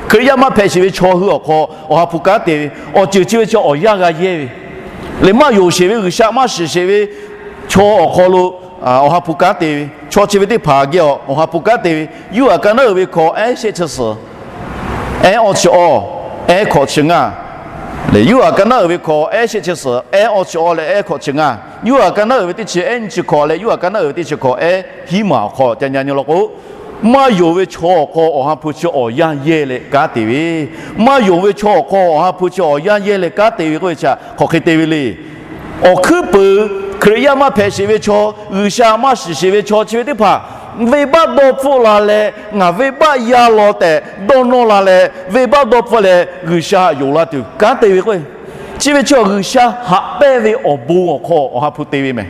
Hkriꞈ yaˇ maˇ hpehꞈ sheˍ ve chaw hui awˬ hk'aw Awˬ ha hpu kanˉ te ve, awˬ ceuˬ chi ve chi awˬ yanˇ g'a yehˇ ve le. Maˇ yonˍ sheˍ ve, G'uiˬsha maˇ shiˍ sheˍ ve chaw awˬ hk'aw lo Awˬ ha hpu kanˉ te ve, chaw chi ve teˇ hpaˍ geh Awˬ ha hpu kanˉ te ve, Yuˇhaꞈ ka naˉ uiˍ ve hkawꞈ ehˉ shehˆ chi suhˍ, ehˉ awˇ chi awˇ, ehˉ hkawꞈ chi ngaˇ. Yuˇhaꞈ ka naˉ uiˍ ve hkawꞈ ehˉ shehˆ chi suhˍ, ehˉ awˇ chi awˇ leh ehˉ hkawꞈ chi ngaˇ. Yuˇhaꞈ ka naˉ uiˍ ve teˇ chi ehˉ nyiˇ chi hkawꞈ leh Yuˇhaꞈ ka naˉ uiˍ ve teˇ chi hkawꞈ ehˉ hiˉ maˬ awˬ hk'aw ca nyi nyi law k'o, maˇ yonˍ ve chaw awˬ hk'aw Awˬ ha hpu chi awˬ yanˇ yehˇ leh kanˉ te ve, maˇ yonˍ ve chaw awˬ hk'aw Awˬ ha hpu chi awˬ yanˇ yehˇ leh kanˉ te ve k'oˆ ve chi hk'aˬ hk'e te ve le. Awˬ hkuiˉ puiˍ Hkriꞈ yaˇ maˇ hpehꞈ sheˍ ve chaw, G'uiˬsha maˇ shiˍ sheˍ ve chaw chi ve teˇ hpaˍ, venˇbaˆ dawˇ hpfuhˆ la leh ngaˬ venˇbaˆ yaˇ law tehꞈ dawˇ nawˇ la leh, venˇbaˆ dawˇ hpfuhˆ leh G'uiˬsha htaꞈ yonˍ la tuˬ kanˉ te ve k'o, chi ve chi G'uiˬsha haꞈ pehnˇ ve awˬ bon awˬ hk'aw Awˬ ha hpu te ve mehˍ.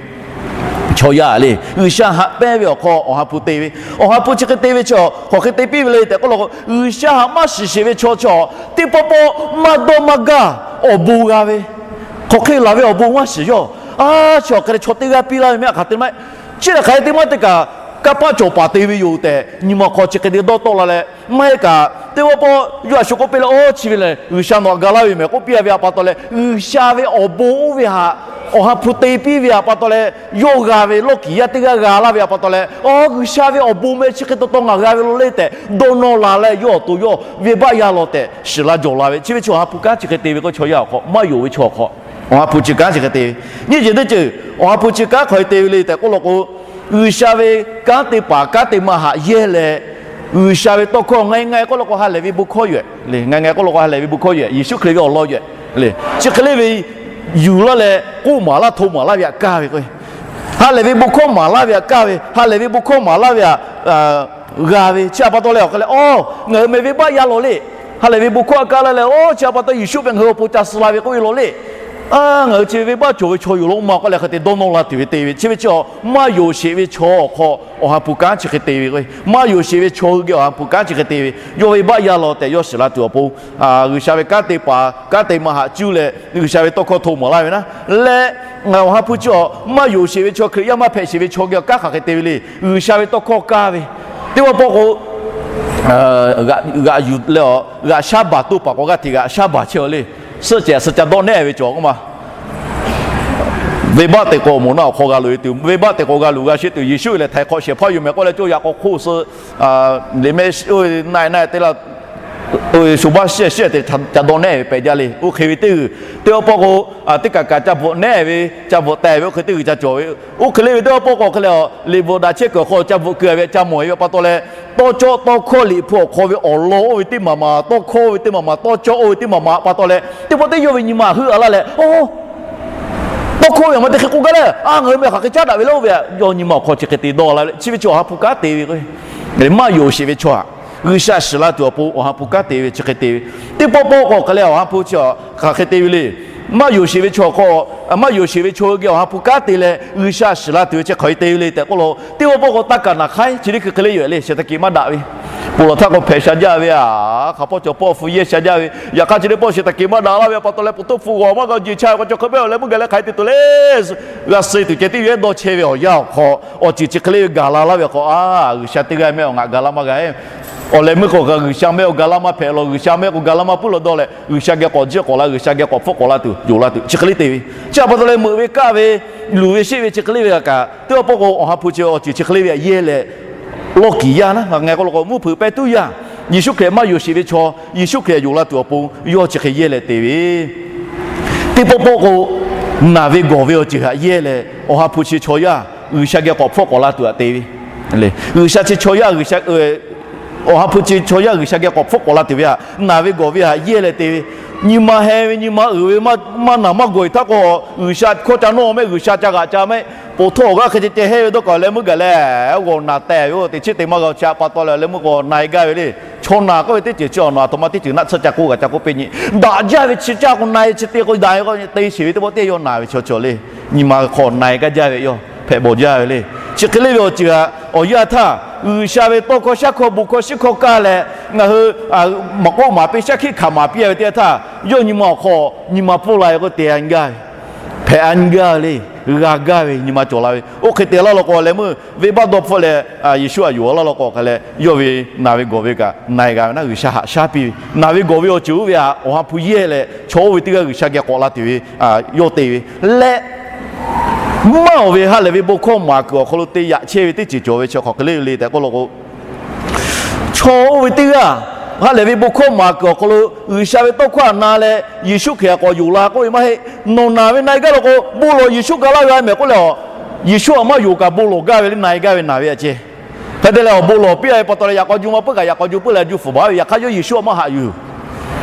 Chaw yaˇ le, G'uiˬsha haꞈ pehnˇ ve awˬ hk'aw Awˬ ha hpu te ve. Awˬ ha hpu chi hk'e te ve chi, hk'aˬ hk'e te piˇ ve le tehꞈ k'oˆ law k'o, G'uiˬsha haꞈ maˇ shiˍ sheˍ ve chaw chi, teˇ pawˆ pawˆ maˇ dawˇ maˇ gaˇ awˬ bon g'a ve, hk'aˬ hk'e laˬ ve awˬ bon maˇ shiˍ yawˇ. A, chi awˬ hk'e leh chaw teˇ g'aˇ piˇ laˇ ve mehˆ hk'aˬ te maˇ heˆ. Chi lehˬ hk'aˬ hk'e te maˇ te kaꞈ, kanˇ paˆ cawˬ paˍ te ve yoˬ tehꞈ nyi ma hk'aw chi hk'e te dawˇ tawˆ la leh, maˇ heˆ kaꞈ teˇ pawˆ pawˆ yawˇ a shu k'oˆ piˇ leh, Oˇ, chi ve lehˬ G'uiˬsha nawˬ htaꞈ ga laˇ ve mehˍ k'oˆ piˇ ve htaꞈ pa taw leh, G'uiˬsha ve awˬ bon oˇ ve htaꞈ Awˬ ha hpu te piˇ ve htaꞈ pa taw leh, yawˇ g'a ve lawˇ kiˍ yaˇ teˇ g'aˇ g'a laˇ ve htaꞈ pa taw leh, Aˬ, G'uiˬsha ve awˬ bon meh chi hk'e taw taw ngaˬ g'a ve lo le tehꞈ dawˇ nawˇ la leh, yawˇ awˬ to yawˇ venˇbaˆ yaˇ law tehꞈ shiˍ la jawˬ la ve. Chi ve chi Awˬ ha hpu kanˉ chi hk'e te ve k'o, chaw yaˇ awˬ hk'aw maˇ yonˍ ve chaw awˬ hk'aw Awˬ ha hpu chi kanˉ chi hk'e te ve. Nyiˇ ceuˬ teˇ ceuˬ Awˬ ha hpu chi kanˉ hk'aw e te ve le tehꞈ k'oˆ law k'o, G'uiˬsha ve kanˉ te paˍ kanˉ te ma haꞈ yehˇ leh, G'uiˬsha ve tawˇ hkawˇ ngaˬ e ngaˬ e k'oˆ law k'o ha lehˬ ve bon hkawˇ yoˬ le. Ngaˬ e ngaˬ e k'oˆ law k'o ha lehˬ ve bon hkawˇ yoˬ. Yeˍsuˆ Hkriꞈ ve awˬ lawn yoˬ le. Chi hk'e le ve yuˬ laˇ leh k'oˆ maˍ laˇ hto maˍ laˇ ve htaꞈ kaˇ ve k'o, ha lehˬ ve bon hkawˇ maˍ laˇ ve htaꞈ kaˇ ve, ha lehˬ ve bon hkawˇ maˍ laˇ ve htaꞈ g'a ve. Chi htaꞈ pa taw leh awˬ hk'e leh, Aˬ, ngaˬ hui meh venˇbaˆ yaˇ law le. Ha lehˬ ve bon hkawˇ a kaˇ laˇ leh, Oˇ, chi htaꞈ pa taw Yeˍsuˆ meh ngaˬ hui awˬ pon ca suh la ve k'oˆ ve law le. Ngaˬ hui chi ve venˇbaˆ cawˬ ve chaw yoˬ law maˇ k'oˆ leh hk'e te dawˇ nawˇ la tuˬ ve te ve. Chi ve chi maˇ yonˍ sheˍ ve chaw awˬ hk'aw Awˬ ha hpu kanˉ chi hk'e te ve k'o, maˇ yonˍ sheˍ ve chaw hui geh Awˬ ha hpu kanˉ chi hk'e te ve. Yawˇ venˇbaˆ yaˇ law tehꞈ yawˇ shiˍ la tuˬ awˬ pon, G'uiˬsha ve kanˉ te paˍ kanˉ te ma haꞈ cuˇ leh G'uiˬsha ve tawˇ hkawˇ hto maˍ laˇ ve naˉ leh, Awˬ ha hpu chi maˇ yonˍ sheˍ ve chaw, Hkriꞈ yaˇ maˇ hpehꞈ sheˍ ve chaw geh awˬ kanˉ hk'aˬ hk'e te ve le. G'uiˬsha ve tawˇ hkawˇ kaˇ ve, teˇ pawˆ pawˆ k'o, g'aꞈ yuˬ leh, g'aꞈ shaˉ baˬ toˇ paˍ k'awꞈ g'aˇ hteꞈ g'aꞈ shaˉ baˬ chehˇ le. Suhˆ cehˬ suh ca dawˇ nehˉ ve cawˬ k'oˆ ma. Venˇbaˆ teꞈ k'awꞈ moˍ naˆ awˬ hk'aw g'a loꞈ e tuˬ, venˇbaˆ teꞈ k'awꞈ g'a loꞈ g'a sheˆ tuˬ, Yeˍsuˆ lehˬ htaiˍ hk'awꞈ shehˍ hpaˇ yoˬ mehˍ k'oˆ leh, cawˇ yaꞈ k'aw hk'oˆ suh liꞈ mehˆ naˆ e naˆ e te laˇ, sho baˆ shehˆ shehˆ te ca dawˇ nehˉ ve pehꞈ jaˇ le. Oˇ hk'e ve teˇ g'uiˬ teˇ pawˆ pawˆ k'o, teˇ kaꞈ kaꞈ ca bvuhꞈ nehˉ ve, ca bvuhꞈ teh ve oˇ hk'e teˇ g'uiˬ ca cawˬ ve. Oˇ hk'e le ve teˇ pawˆ pawˆ k'o hk'e leh, liꞈ bvuhꞈ daꞈ chehˇ kuiˬ awˬ hk'aw ca bvuhꞈ keu ve ca mawˬ e ve pa taw leh, tawˇ cawˇ tawˇ hkawˇ liꞈ hpu awˬ hk'aw ve awˬ lawn oˇ ve teˇ maˍ maˍ, tawˇ hkawˇ oˇ ve teˇ maˍ maˍ, tawˇ cawˇ oˇ ve teˇ maˍ maˍ pa taw leh, teˇ pawˆ teˇ yawˇ ve nyi ma heuˆ a laˇ leh, Oˇ, tawˇ hkawˇ ve aˬ ma te hk'e k'oˆ gaˇ le. A, ngaˬ hui meh hk'aˬ hk'e caˉ daꞈ ve le oˇ ve, yawˇ nyi ma awˬ hk'aw chi hk'e te dawˇ la ve. Chi ve chi Awˬ ha hpu kanˉ te ve k'o, maˇ yonˍ sheˍ ve chaw aꞈ, G'uiˬsha shiˍ la tuˬ awˬ pon Awˬ ha hpu kanˉ te ve chi hk'e te ve. Teˇ pawˆ pawˆ k'o hk'e leh Awˬ ha hpu chi hk'aˬ hk'e te ve le. Maˇ yonˍ sheˍ ve chaw hk'aw, maˇ yonˍ sheˍ ve chaw hui geh Awˬ ha hpu kanˉ te leh G'uiˬsha shiˍ la tuˬ ve chi hk'aˬ hk'e te ve le tehꞈ k'oˆ law, teˇ pawˆ pawˆ k'o taˇ kaˍ naˍ hk'aiˉ chi teˇ hkui hk'e le yoˬ le, sheˍ taˍ keꞈ maˇ daꞈ ve. Ponˬ laˬ htaˇ k'o hpehꞈ sha jaˇ ve a, hk'aˬ hpawˇ cawˬ pawˆ hpu yehˇ sha jaˇ ve. Yaꞈ hk'aˇ chi teˇ pawˆ sheˍ taˍ keꞈ maˇ daꞈ laˇ ve pa taw leh, pfuhˍ htoˇ hpu g'awˬ maˇ g'a jeˬ cha ve k'o, chaw hk'e pehˇ awˬ leh meuˇ gaˬ leh hk'aˬ hk'e te tuˬ le. G'a suh tuˬ ceh teˇ yehˇ dawˇ chehˇ ve awˬ yanˇ awˬ hk'aw, awˬ ceuˬ chi hk'e le ve gaˬ la laˇ ve k'o, a, G'uiˬsha teˇ g'aˇ mehˆ awˬ ngaˬ ga laˇ maˇ g'a. Awˬ leh meuˇ k'o G'uiˬsha mehˆ awˬ ga laˇ maˇ hpehꞈ law, G'uiˬsha mehˆ k'o ga laˇ maˇ puiˉ law dawˇ leh, G'uiˬsha geh k'awꞈ jiˇ k'awꞈ la, G'uiˬsha geh k'awꞈ hpfuhˆ k'awꞈ la tuˬ yonˍ la tuˬ chi hk'e le te ve. Chi htaꞈ pa taw leh meuꞈ ve kaˆ ve, luˬ ve sheˆ ve chi hk'e le ve g'a kaꞈ, teˇ pawˆ pawˆ k'o Awˬ ha hpu chi awˬ ceuˬ chi hk'e le ve htaꞈ yehˇ leh, lawˇ kiˍ yaˇ naˉ ngaˬ k'oˆ law k'o mvuhˇ hpeuꞈ pehˇ tuˉ yaˇ, Yeˍsuˆ Hkriꞈ maˇ yonˍ sheˍ ve chaw, Yeˍsuˆ Hkriꞈ yonˍ la tuˬ awˬ pon yawˇ chi hk'e yehˇ leh te ve. Teˇ pawˆ pawˆ k'o, naˬ ve gawˬ ve awˬ ceuˬ htaꞈ yehˇ leh, Awˬ ha hpu chi chaw yaˇ G'uiˬsha geh k'awꞈ hpfuhˆ k'awꞈ la tuˬ htaꞈ te ve. G'uiˬsha chi chaw yaˇ G'uiˬsha, Awˬ ha hpu chi chaw yaˇ G'uiˬsha geh k'awꞈ hpfuhˆ k'awꞈ la tuˬ ve htaꞈ, naˬ ve gawˬ ve htaꞈ yehˇ leh te ve. Nyi ma heh ve, nyi ma uiˍ ve, maˇ naˬ maˇ gawˬ e htaˇ k'o, G'uiˬsha hkawˇ ca nawˇ mehˆ, G'uiˬsha ca g'aꞈ ca mehˆ, poˬ htawˇ awˬ g'aˇ hk'e ceh ceh hehˇ ve dawˇ kaꞈ leh meuˇ gaˬ leh, g'awˬ naˬ tehˬ ve oˇ teꞈ chiˉ te maˇ g'a chi htaꞈ pa taw leh leh meuˇ k'o na e gaˇ ve le. Chaw naˬ k'oˆ ve teˇ ceuˬ chi awˬ naˬ aˬ htoꞈ ma teˇ ceuˬ naˆ tsuhˇ ca k'oˆ g'a ca k'oˆ piˇ nyi. Daꞈ jaˇ ve chi caˇ k'o na e chi te k'o daꞈ ve k'o te sheˍ ve teˇ pawˆ teˇ yawˇ naˬ ve chaw cawˬ le. Nyi ma hk'aw na e gaˇ jaˇ ve yawˇ hpehꞈ bawˬ jaˇ ve le. Chi hk'e le ve awˬ ceuˬ htaꞈ awˬ yanˇ htaˇ, G'uiˬsha ve tawˇ hkawˇ shaˉ hkawˇ bon hkawˇ shiˉ hkawˇ kaˇ leh, ngaˬ hui maꞈ k'oˆ maˍ piˇ shaˉ hkiˆ hkanˍ maˍ piˇ ve teˇ yanˇ htaˇ, yawˇ nyi ma awˬ hk'aw nyi ma pfuhˇ la ve k'o te a nyi gaˇ ve, hpehꞈ a nyi gaˇ ve le. G'a gaˇ ve nyi ma cawˬ la ve. Oˇ hk'e te laˇ law k'o leh meuˇ venˇbaˆ dawˇ hpfuhˆ leh, Yeˍsuˆ htaꞈ yonˍ laˇ law k'o hk'a leh yawˇ ve naˬ ve gawˬ ve kaꞈ na e g'a ve naˉ G'uiˬsha haꞈ shaˉ piˇ ve. Naˬ ve gawˬ ve awˬ ceuˬ oˇ ve htaꞈ Awˬ ha hpu yehˇ leh chaw oˇ ve teˇ g'aˇ G'uiˬsha geh k'awꞈ la tuˬ ve yawˇ te ve leh, maˇ awˬ ve ha lehˬ ve bon hkawˇ maˍ kuiˬ awˬ hk'aw lo te yaꞈ chehˇ ve teˇ ceuˬ cawˬ ve chi hk'aˬ hk'e le le tehꞈ k'oˆ law k'o, chaw oˇ ve teˇ g'aˇ ha lehˬ ve bon hkawˇ maˍ kuiˬ awˬ hk'aw lo G'uiˬsha ve tawˇ hkawˇ htaꞈ na leh Yeˍsuˆ Hkriꞈ htaꞈ k'awꞈ yonˍ la k'oˆ ve maˇ heˆ. Nawˬ naˬ ve na e gaˇ law k'o bon lawˬ Yeˍsuˆ ga laˇ g'a mehˍ k'oˆ leh, Yeˍsuˆ htaꞈ maˇ yonˍ kaꞈ bon lawˬ gaˇ ve le, na e gaˇ ve naˬ ve htaꞈ ceh. Hk'e te leh awˬ bon lawˬ piˇ a ve pa taw leh yaꞈ k'aw ju maˇ puiˉ kaꞈ yaꞈ k'aw ju puiˉ leh a ju fuˍ baˬ ve yaꞈ hk'aˇ yawˇ Yeˍsuˆ htaꞈ maˇ haꞈ yuˬ.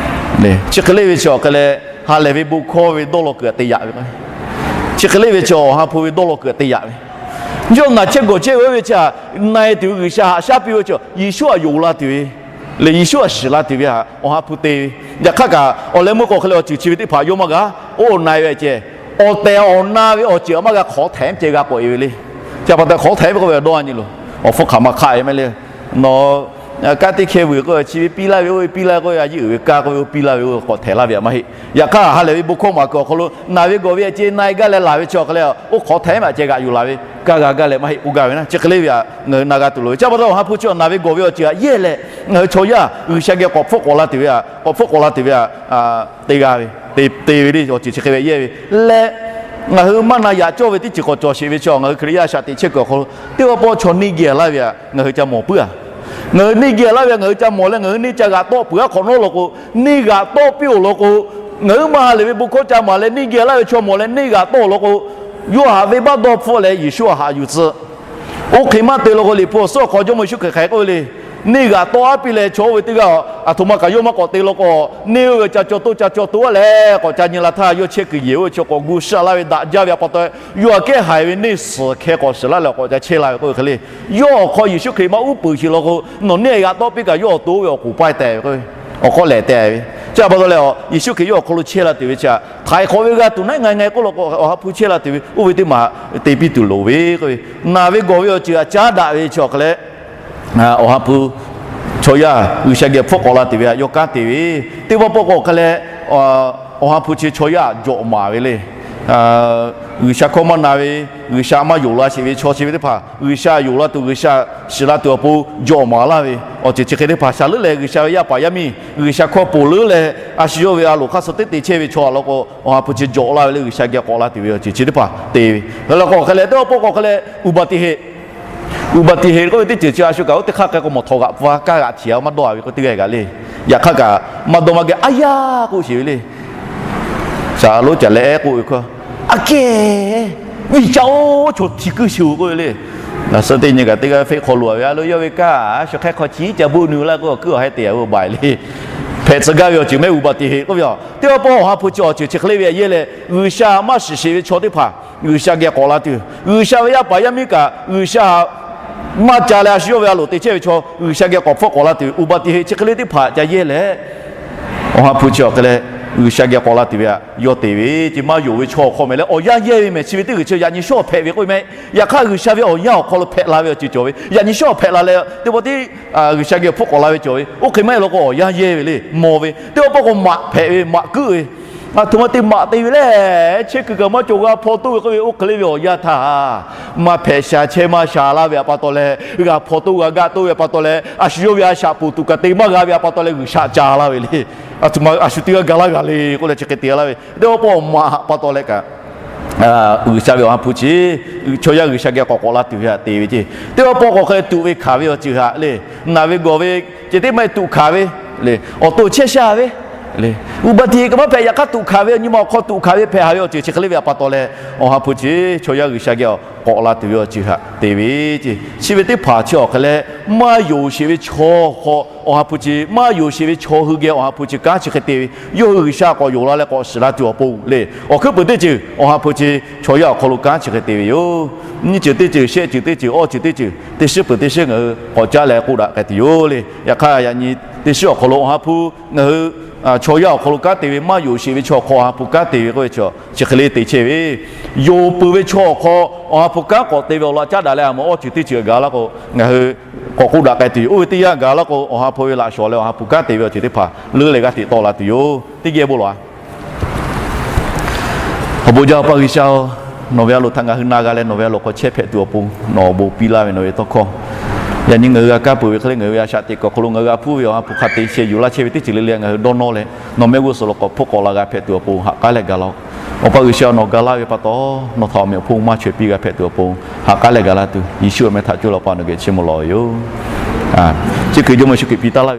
Chi hk'e le ve chi awˬ hk'e leh ha lehˬ ve bon hkawˇ ve dawˇ law kuiˬ htaꞈ te yaꞈ ve k'o, Chi hk'e le ve chi Awˬ ha hpu ve dawˇ law kuiˬ te yaꞈ ve, yawˇ naˬ chehˇ gawˬ chehˇ ve chi htaꞈ na e tuˬ ve G'uiˬsha haꞈ shaˉ piˇ ve chi Yeˍsuˆ htaꞈ yonˍ la tuˬ ve, leh Yeˍsuˆ htaꞈ shiˍ la tuˬ ve htaꞈ Awˬ ha hpu te ve. Yaꞈ hk'aˇ kaꞈ awˬ leh meuˇ k'o hk'e leh awˬ ceuˬ chi ve teˇ hpaˍ yawˇ maˇ g'a, oˇ na e ve ceh, awˬ tehˬ awˬ na ve awˬ ceuˬ htaꞈ maˇ g'a hk'awꞈ htehˍ ceh g'a k'awꞈ e ve le. Chi pa taw hk'awꞈ htehˍ ve k'oˆ ve dawˇ nyi loˬ, awˬ hpfuhˇ hk'aˬ ma hk'aˆ e maˇ le. Nawˬ kanˉ teˇ hkehˇ vuiˬ k'o chi ve piˇ laˇ ve oˇ ve piˇ laˇ k'oˆ ve, a yeˇ uiˍ ve kaˇ k'oˆ ve oˇ piˇ laˇ ve oˇ ve k'awꞈ htehˍ laˇ ve htaꞈ maˇ heˆ. Yaꞈ hk'aˇ ha lehˬ ve bon hkawˇ maˬ kuiˬ awˬ hk'aw lo naˬ ve gawˬ ve ceh na e gaˇ leh laˬ ve chi awˬ hk'e leh, oˇ hk'awꞈ htehˍ maˇ ceh g'aꞈ yuˬ laˬ ve, kaˇ g'a gaˇ leh maˇ heˆ k'oˆ gaˇ ve na. Chi hk'e le ve htaꞈ ngaˬ hui na g'a tuˬ loˍ ve. Chi pa taw Awˬ ha hpu chi awˬ naˬ ve gawˬ ve awˬ ceuˬ htaꞈ yehˇ leh, ngaˬ hui chaw yaˇ G'uiˬsha geh k'awꞈ hpfuhˆ k'awꞈ la tuˬ ve htaꞈ, k'awꞈ hpfuhˆ k'awꞈ la tuˬ ve htaꞈ te g'a ve, te ve le. Awˬ ceuˬ chi hk'e ve yehˇ ve leh, ngaˬ hui maˇ na yaꞈ cawˇ ve teˇ ceuˬ k'awꞈ cawˬ sheˍ ve chi ngaˬ hui Hkriꞈ yaˇ shaꞈ teꞈ chehˇ kuiˬ awˬ hk'aw lo teˇ pawˆ pawˆ chaw neˇ geh laˇ ve htaꞈ ngaˬ hui ca mawˬ puiˉ a. Ngaˬ hui neˇ geh laˇ ve htaꞈ ngaˬ hui ca mawˬ leh ngaˬ hui neˇ ca g'aꞈ tawˆ peuˬ aˉ hk'awꞈ nawˉ law k'o, neˇ g'aꞈ tawˆ piˇ-oˬ law k'o, ngaˬ hui maˇ ha lehˬ ve bon hkawˇ ca maˍ leh neˇ geh laˇ ve chaw mawˬ leh neˇ g'aꞈ tawˆ law k'o, yawˇ haꞈ venˇbaˆ dawˇ hpfuhˆ leh Yeˍsuˆ htaꞈ haꞈ yuˬ tcuh. Oˇ hk'e maˇ te law k'o, Liꞈ hpu awˬ suhˉ awˬ hk'aw Jawˇmawˇ Yeˍsuˆ Hkriꞈ hk'aˬ hk'e k'oˆ ve le, neˇ g'aꞈ tawˆ aˉ piˇ leh chaw oˇ ve teˇ g'aˇ aˬ htoꞈ ma kaꞈ yawˇ maˇ k'awꞈ te law k'o, neˇ oˇ ve ca caw toˇ ca caw toˇ aˉ leh k'awꞈ ca nyi la htaˇ, yawˇ chehˇ kuiˬ yehˬ oˇ ve chaw k'awꞈ gu shaˆ laˇ ve daꞈ jaˇ ve a pa taw, yawˇ aꞈ kehˉ haiˬ ve neˇ suhˍ hkeh k'awꞈ shiˍ laˇ leh k'awꞈ ca chehˇ la ve k'oˆ ve hk'e le. Yawˇ awˬ hk'aw Yeˍsuˆ Hkriꞈ maˇ uˉ peunˍ sheˍ law k'o, nawˬ neˇ g'aꞈ tawˆ piˇ kaꞈ yawˇ awˬ to oˇ ve awˬ k'oˍ paiˇ teh ve k'o, awˬ hk'aw lehˬ teh ve. Chi a pa taw leh, Yeˍsuˆ Hkriꞈ yawˇ awˬ hk'aw lo chehˇ la tuˬ ve chi htaꞈ htaiˍ hk'awꞈ ve g'a tuˬ naˉ ngaˬ ngaˬ k'oˆ law k'o, Awˬ ha hpu chehˇ la tuˬ ve oˇ ve teˇ maˬ te piˇ tuˬ loˍ ve k'oˆ ve, naˬ ve gawˬ ve awˬ ceuˬ htaꞈ caˉ daꞈ ve chi awˬ hk'e leh, Awˬ ha hpu chaw yaˇ G'uiˬsha geh hpfuhˆ k'awꞈ la tuˬ ve htaꞈ yawˇ kanˉ te ve. Teˇ pawˆ pawˆ k'o hk'e leh, Awˬ ha hpu chi chaw yaˇ jawꞈ maˍ ve le. G'uiˬsha hkawˇ maˇ na ve, G'uiˬsha maˇ yonˍ la sheˍ ve chaw chi ve teˇ hpaˍ G'uiˬsha yonˍ la tuˬ, G'uiˬsha shiˍ la tuˬ awˬ pon jawꞈ maˍ laˇ ve awˬ ceuˬ chi hk'e teˇ hpaˍ shaˍ leuˉ leh, G'uiˬsha ve yaˇ paˍ yaˇ miˇ G'uiˬsha hkawˇ ponˬ leuˉ leh a shu yawˇ ve a loˍ hk'aˇ suh teˇ te chehˇ ve chaw a law k'o, Awˬ ha hpu chi jawꞈ laˇ ve le. G'uiˬsha geh k'awꞈ la tuˬ ve awˬ ceuˬ chi teˇ hpaˍ te ve. Hk'e leh k'o hk'e leh teˇ pawˆ pawˆ k'o hk'e leh, uˍ baˍ tiˍ heˍ uˍ baˍ tiˍ heˍ k'oˆ ve teˇ ceuˬ chi a shu kaꞈ oˇ teˇ hk'aˇ hk'e k'o mawˬ htawꞈ g'aꞈ pfuhˇ kaˇ g'aꞈ htiꞈ a maˇ dawˇ a ve k'o teˇ g'aˇ kaꞈ le. Yaꞈ hk'aˇ kaꞈ maˇ dawˇ maˇ geh a yaˇ k'oˆ sheˍ ve le. Shaˍ loˉ caˬ leh ehˉ k'oˆ ve hkawˇ, aꞈ kehˉ, viˇ caˆ oˉ chaw hti kuiˉ sheˍ-oˬ k'oˆ ve le. Naˬ suhˉ teˇ nyi kaꞈ teˇ g'aˇ fehˆ hk'aw loꞈ a ve a loˉ yawˇ ve kaˇ a shu hk'e hk'aw chi caˇ boˆ nu laˇ k'o, awˬ kuiˉ awˬ heh te a ve awˬ baˬ le. Hpehꞈ tcuh gaˇ ve awˬ ceuˬ mehˆ uˍ baˍ tiˍ heˍ k'oˆ ve a. Teˇ pawˆ pawˆ Awˬ ha hpu chi awˬ ceuˬ chi hk'e le ve a yehˇ leh, G'uiˬsha maˇ shiˍ sheˍ ve chaw teˇ hpaˍ G'uiˬsha geh k'awꞈ la tuˬ, G'uiˬsha ve yaˇ paˍ yaˇ miˇ kaꞈ G'uiˬsha maˇ ca leh a shu yawˇ ve a loˍ te chehˇ ve chaw G'uiˬsha geh k'awꞈ hpfuhˆ k'awꞈ la tuˬ, uˍ baˍ tiˍ heˍ chi hk'e le teˇ hpaˍ ca yehˇ leh, Awˬ ha hpu chi awˬ hk'e leh G'uiˬsha geh k'awꞈ la tuˬ ve htaꞈ yawˇ te ve. Chi maˇ yonˍ ve chaw awˬ hk'aw meh leh awˬ yanˇ yehˇ ve mehˬ chi ve teˇ g'uiˬ chi yaꞈ nyi shawˉ hpehꞈ ve k'oˆ ve meh. Yaꞈ hk'aˇ G'uiˬsha ve awˬ yanˇ awˬ hk'aw lo hpehꞈ la ve awˬ ceuˬ cawˬ ve, yaꞈ nyi shawˉ hpehꞈ la leh teˇ pawˆ tiˉ G'uiˬsha geh hpfuhˆ k'awꞈ la ve cawˬ ve. Oˇ hk'e maˇ heˆ law k'o awˬ yanˇ yehˇ ve le, mawˬ ve. Teˇ pawˆ pawˆ k'o maꞈ hpehꞈ ve, maꞈ kuiˉ ve. A htoꞈ ma te maꞈ te ve le, chehˇ kuiˬ kaꞈ maˇ cawˬ, g'a hpaw toˇ ve k'oˆ ve, oˇ hk'e le ve awˬ yanˇ htaˇ, maˇ hpehꞈ sha chehˇ maˇ sha laˇ ve a pa taw leh, g'a hpaw toˇ g'a gaˆ toˇ ve a pa taw leh, a shu yawˇ ve a shaꞈ poˬ tuˬ kaꞈ te maˇ g'a ve a pa taw leh G'uiˬsha ca laˇ ve le. A htoꞈ ma a shu teˇ g'aˇ ga laˇ g'a le k'oˆ leh chi hk'e te laˇ ve. Teˇ pawˆ pawˆ maꞈ a pa taw leh kaꞈ G'uiˬsha ve Awˬ ha hpu chi chaw yaˇ G'uiˬsha geh k'awꞈ k'awꞈ la tuˬ ve htaꞈ te ve ceˇ. Teˇ pawˆ pawˆ k'awꞈ hk'e tuꞈ ve hkanˍ ve awˬ ceuˬ htaꞈ le, naˬ ve gawˬ ve ceh tiˉ maˇ heˆ tuꞈ hkanˍ ve le, awˬ to chehˇ sha ve le, uˍ baˍ tiˍ heˍ kaꞈ maˇ hpehꞈ, yaꞈ hk'aˇ tuꞈ hkanˍ ve awˬ nyi ma awˬ hk'aw tuꞈ hkanˍ ve hpehꞈ haˍ ve awˬ ceuˬ chi hk'e le ve a pa taw leh, Awˬ ha hpu chi chaw yaˇ G'uiˬsha geh k'awꞈ la tuˬ ve awˬ ceuˬ htaꞈ te ve ceˇ. Chi ve teˇ hpaˍ chi awˬ hk'e leh maˇ yonˍ sheˍ ve chaw hk'aw Awˬ ha hpu chi, maˇ yonˍ sheˍ ve chaw hui geh Awˬ ha hpu chi kanˉ chi hk'e te ve, yawˇ hui G'uiˬsha k'awꞈ yonˍ la leh k'awꞈ shiˍ la tuˬ awˬ pon le. Awˬ hkuiˉ peuˬ teˇ ceuˬ Awˬ ha hpu chi chaw yaˇ awˬ hk'aw lo kanˉ chi hk'e te ve yoˬ. Nyiˇ ceuˬ teˇ ceuˬ, shehˆ ceuˬ teˇ ceuˬ, awˇ ceuˬ teˇ ceuˬ, teˇ shiˉ peuˬ teˇ shiˉ ngaˬ hui k'awꞈ caˉ leh k'oˆ daꞈ k'ai tuˬ yoˬ le. Yaꞈ hk'aˇ yaꞈ nyi teˇ shiˉ awˬ hk'aw lo Awˬ ha hpu ngaˬ hui chaw yaˇ awˬ hk'aw lo kanˉ te ve, maˇ yonˍ sheˍ ve chaw hk'aw Awˬ ha hpu kanˉ te ve k'oˆ ve chi chi hk'e le te chehˇ ve, yonˍ peuˬ ve chaw awˬ hk'aw Awˬ ha hpu kanˉ k'awꞈ te ve awˬ laꞈ caˉ daꞈ leh a ma awˇ ceuˬ teˇ ceuˬ gaˬ la k'o, ngaˬ hui k'awꞈ k'oˆ daꞈ k'ai tuˬ yoˬ. Oˇ ve teˇ yanˇ gaˬ la k'o, Awˬ ha hpu ve laꞈ shawˍ leh Awˬ ha hpu kanˉ te ve awˬ ceuˬ teˇ hpaˍ leuˉ leh g'aˇ hteꞈ tawˆ la tuˬ yoˬ. Teˇ geh bon lawˬ a. Awˬ bon jaˇ Awˬ pa G'uiˬsha-oˬ, nawˬ ve a loˍ htaꞈ ngaˬ hui na g'a leh nawˬ ve a loˍ hk'aw chehˇ hpehꞈ tuˬ awˬ pon nawˬ awˬ bon piˇ laˇ ve nawˬ ve tawˇ hkawˇ, yaꞈ nyi ngaˬ hui g'a kaˇ peuˬ ve hk'e le ngaˬ hui ve a shaꞈ teꞈ kuiˬ awˬ hk'aw lo ngaˬ hui g'a hpuˇ ve Awˬ ha hpu hk'a te sheh yuˬ laˇ chehˇ ve teˇ ceuˬ le le ngaˬ hui dawˇ nawˇ leh nawˬ mehˆ g'uˇ suhˍ lo k'awꞈ hpfuhˆ k'awꞈ la g'a hpehꞈ tuˬ awˬ pon ha k'aˉ leh gaˬ la-oˬ. Awˬ pa G'uiˬsha nawˬ ga laˇ ve pa taw nawˬ htaꞈ awˬ meꞈ awˬ hponˇ maˇ chaweh piˇ g'a hpehꞈ tuˬ awˬ pon ha k'aˉ leh gaˬ la tuˬ Yeˍsuˆ awˬ meh htaꞈ coˇ leh Awˬ pa nawˬ geh chiˇ mvuh lawˬ ve yoˬ. Chi hkui Jawˇmawˇ Yeˍsuˆ Hkriꞈ piˇ taˍ laˇ ve